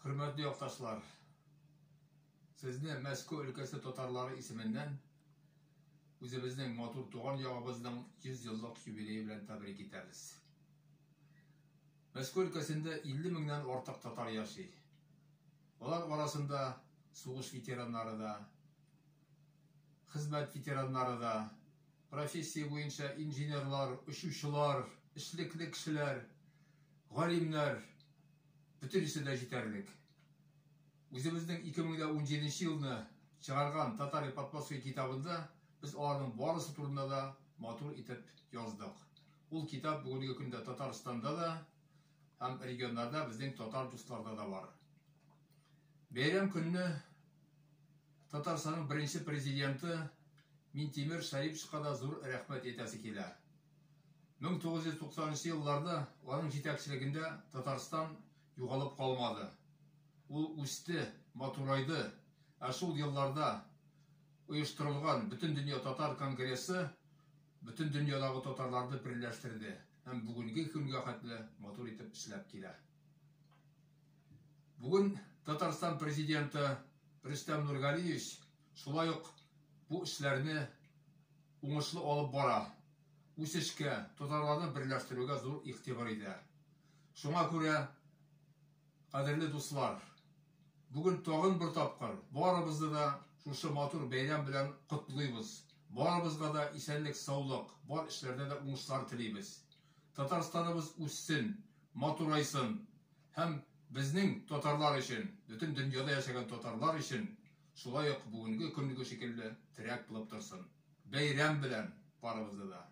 Хөрмәтле якташлар, сезне Мәскәү өлкәсе татарлары исеменнән үзебезнең матур туган ягыбызның 100 еллык юбилее белән тәбрик итәбез. Мәскәү өлкәсендә 50 меңнән артык татар яши. Алар арасында сугыш ветераннары да, хезмәт ветераннары да, профессия буенча инженерлар, очучылар, эшлекле кешеләр, галимнәр, бөтенесе дә җитәрлек. Үзебезнең 2017 елны чыгарган Татары под китабында без аларның барысы турында да матур итеп яздык. Ул китап бүгенге көндә Татарстанда да һәм регионнарда безнең татар дусларда да бар. Бәйрәм көнне Татарстанның беренче президенты Минтимер Шәриповичка да зур рәхмәт әйтәсе килә. 1990 елларда аның җитәкчелегендә Татарстан югалып калмады. Ул үсте, матурайды. Ә шул елларда оештырылган Бөтендөнья татар конгрессы бөтен дөньядагы татарларны берләштерде һәм бүгенге көнгә хәтле матур итеп эшләп килә. Бүген Татарстан президенты Рөстәм Нургалиевич шулай ук бу эшләрне уңышлы алып бара. Үсешкә, татарларны берләштерүгә зур игътибар итә. Шуңа күрә, кадерле дуслар, бүген тагын бер тапкыр барыбызны да шушы матур бәйрәм белән котлыйбыз. Барыбызга да исәнлек, саулык, бар эшләрдә дә уңышлар телибез. Татарстаныбыз үссен, матурайсын һәм безнең татарлар өчен, бөтен дөньяда яшәгән татарлар өчен шулай ук бүгенге көнге шикелле терәк булып торсын. Бәйрәм белән барыбызны да!